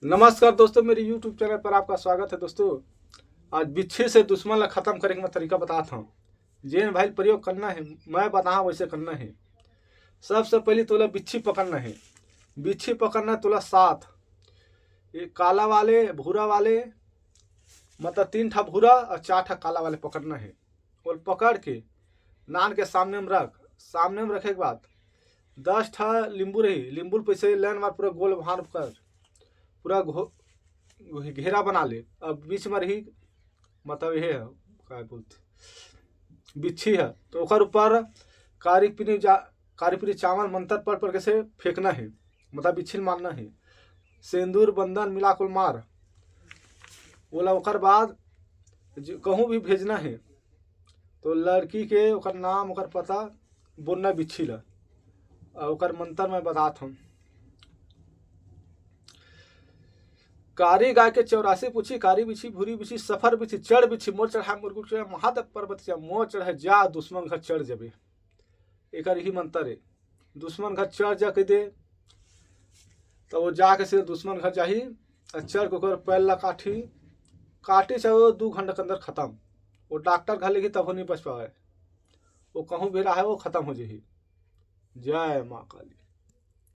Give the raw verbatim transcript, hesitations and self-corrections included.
नमस्कार दोस्तों, मेरे YouTube चैनल पर आपका स्वागत है। दोस्तों, आज बिच्छी से दुश्मन ला खत्म करे के मैं तरीका बतात हूँ। जेन भाई प्रयोग करना है, मैं बताहा वैसे करना है। सबसे पहले तोला बिच्छी पकड़ना है। बिच्छी पकड़ना तोला सात, ये काला वाले, भूरा वाले, मतलब तीन ठा भूरा और चार ठा काला वाले पकड़ना है। ओल पकड़ के नान के सामने में रख। सामने में रखे के बाद दस ठा लींबू रही, लींबू ल पैसे लाइन मार पूरा गोल भार कर पूरा घो-, घेरा बना ले। अब बीच में रही, मतलब ये है, का बोलते, बिच्छी है, तो ओकर ऊपर कारी पीनी जा कारी पीनी चावल मंत्र पढ़ पढ़ के से फेंकना है, मतलब बिच्छी ल मारना है। सिंदूर बंदन मिला कुल मार। बोला ओकर बाद ज-, कहूँ भी भेजना है तो लड़की के ओकर नाम, ओकर पता बोलना बिच्छी ला। और ओकर मंत्र मैं बतात हूँ। कारी गाय के चौरासी पूछी, कारी बिच्छी, भूरी बिच्छी, सफर बिच्छी, चढ़ बिच्छी, मोर चढ़ा मुरगुट चढ़ा, महादेव पर्वत चढ़ा, मोर चढ़ा जा, दुश्मन घर चढ़ जबे। एकर ही मंत्र है। दुश्मन घर चढ़ जा कह दे, तो वो जाके से दुश्मन घर जाही, और चढ़ के ओकर पैर ला काटी, काटी चाहे वो दू घंटा के अंदर खत्म। वो डॉक्टर घर लेगी तब वो नहीं बच पावे, वो कहूँ भी रहा है, वो खत्म हो जाही। जय माँ काली।